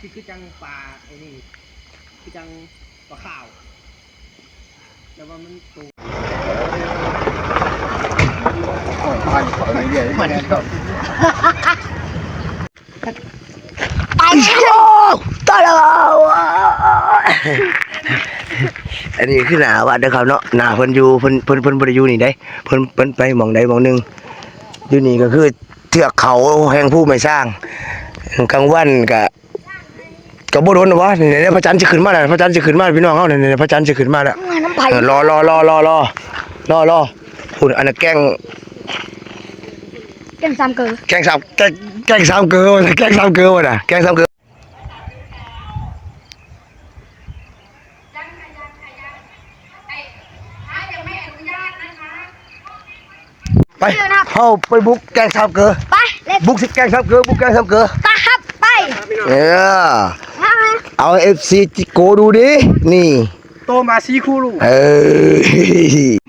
ຄື ຄືຈັ່ງປາໄອ້ນີ້ ຄືຈັ່ງປາຂາວ ແຕ່ວ່າມັນໂຕ ໄປແລ້ວ ຕາຍແລ້ວ ອັນນີ້ຄືໜ້າວັດເດີຄັບເນາະ ໜ້າເພິ່ນຢູ່ ເພິ່ນ ເພິ່ນ ເພິ່ນບໍ່ໄດ້ຢູ່ນີ້ເດ້ ເພິ່ນ ເພິ່ນໄປໝ່ອງໃດໝ່ອງໜຶ່ງ ຢູ່ນີ້ກໍຄືເທືອກເຂົາແຫ່ງພູໄມ້ຊ້າງ ກາງວັນກະ ກໍບໍ່ດົນດອກວະ ນີ້ໆ ພະຈັນຊິຂຶ້ນມາແລ້ວ ພະຈັນຊິຂຶ້ນມາ ພີ່ນ້ອງເຮົາ ນີ້ໆ ພະຈັນຊິຂຶ້ນມາແລ້ວ ມານຳໃຜ ເອີ ລໍໆ ລໍໆ ລໍໆ ລໍໆ ພຸ້ນ ອັນນັ້ນແກ້ງ ແກ້ງສາມເກີ ແກ້ງສາມ ແກ້ງ ແກ້ງສາມເກີ ແກ້ງສາມເກີ ພຸ້ນນະ ແກ້ງສາມເກີ ໄປ ເຮົາໄປບຸກແກ້ງສາມເກີ ໄປ ເລັດ ບຸກຊິແກ້ງສາມເກີ ບຸກແກ້ງສາມເກີ ຕາຮັບ ໄປ ເອີ ເອົາ ເອັຟຊີ ຈິໂກະດູເດ້ ນີ້ ໂຕມາຊີຄູລູ ເອີ.